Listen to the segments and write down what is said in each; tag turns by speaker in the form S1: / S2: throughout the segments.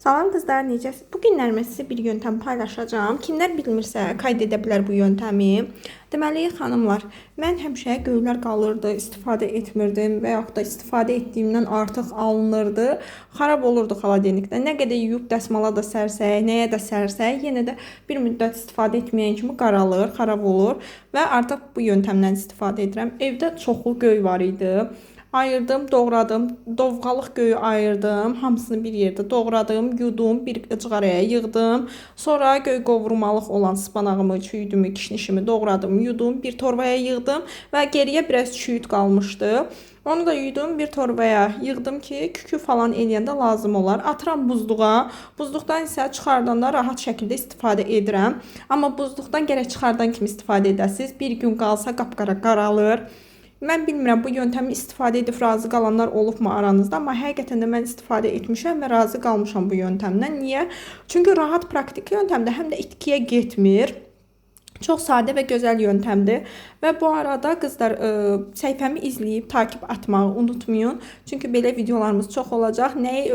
S1: Salam qızlar, necəsiniz? Bu günlər mən sizə bir yöntəm paylaşacağam. Kimlər bilmirsə, qayd edə bilər bu yöntəmi. Deməli, xanımlar, mən həmişə göylər qalırdı, istifadə etmirdim və yaxud da istifadə etdiyimdən artıq alınırdı. Xarab olurdu xaladenikdə. Nə qədər yuyub dəsmala da sərsək, nəyə də sərsək, yenə də bir müddət istifadə etməyən kimi qaralır, xarab olur və artıq bu yöntəmdən istifadə edirəm. Evdə çoxlu göy var idi. Ayırdım, doğradım. Dovğalıq göyü ayırdım. Hamısını bir yerdə doğradım, yudum, bir cığaraya yığdım. Sonra göy qovurmalıq olan ıspanağımı, çüyüdümü, kişnişimi doğradım, yudum, bir torbaya yığdım və geriyə biraz çüyüd qalmışdı. Onu da yudum, bir torbaya yığdım ki, kükü falan eləyəndə lazım olar. Atıram buzluğa. Buzluqdan isə çıxardanda rahat şəkildə istifadə edirəm. Amma buzluqdan gərək çıxardan kimi istifadə edəsiniz. Bir gün qalsa qapqara qaralır. Mən bilmirəm bu yöntəmi istifadə edib razı qalanlar olubmu aranızda, amma həqiqətən də mən istifadə etmişəm və razı qalmışam bu yöntəmdən. Niyə? Çünki rahat praktiki yöntəmdir, həm də itkiyə getmir. Çox sadə və gözəl yöntəmdir. Və bu arada qızlar səhifəmi izləyib takip atmağı unutmayın. Çünki belə videolarımız çox olacaq. Nəyi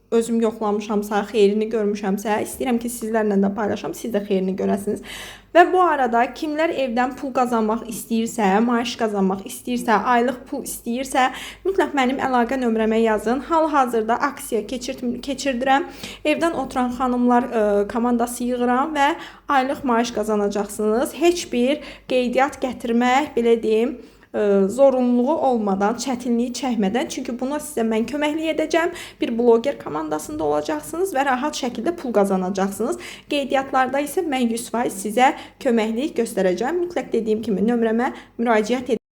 S1: özüm yoxlamışamsa, xeyrini görmüşəmsə, istəyirəm ki, sizlərlə də paylaşam, siz də xeyrini görəsiniz. Və bu arada kimlər evdən pul qazanmaq istəyirsə, maaş qazanmaq istəyirsə, aylıq pul istəyirsə, mütləq mənim əlaqə nömrəmə yazın. Hal-hazırda aksiya keçirdirəm. Evdən oturan xanımlar komandası yığıram və aylıq maaş qazanacaqsınız. Heç bir qeydiyyat gətirmək, belə deyim, zorunluluğu olmadan, çətinliyi çəkmədən, çünki buna sizə mən köməklik edəcəm. Bir bloger komandasında olacaqsınız və rahat şəkildə pul qazanacaqsınız. Qeydiyyatlarda isə mən 100% sizə köməklik göstərəcəm. Mütləq dediyim kimi nömrəmə müraciət edin.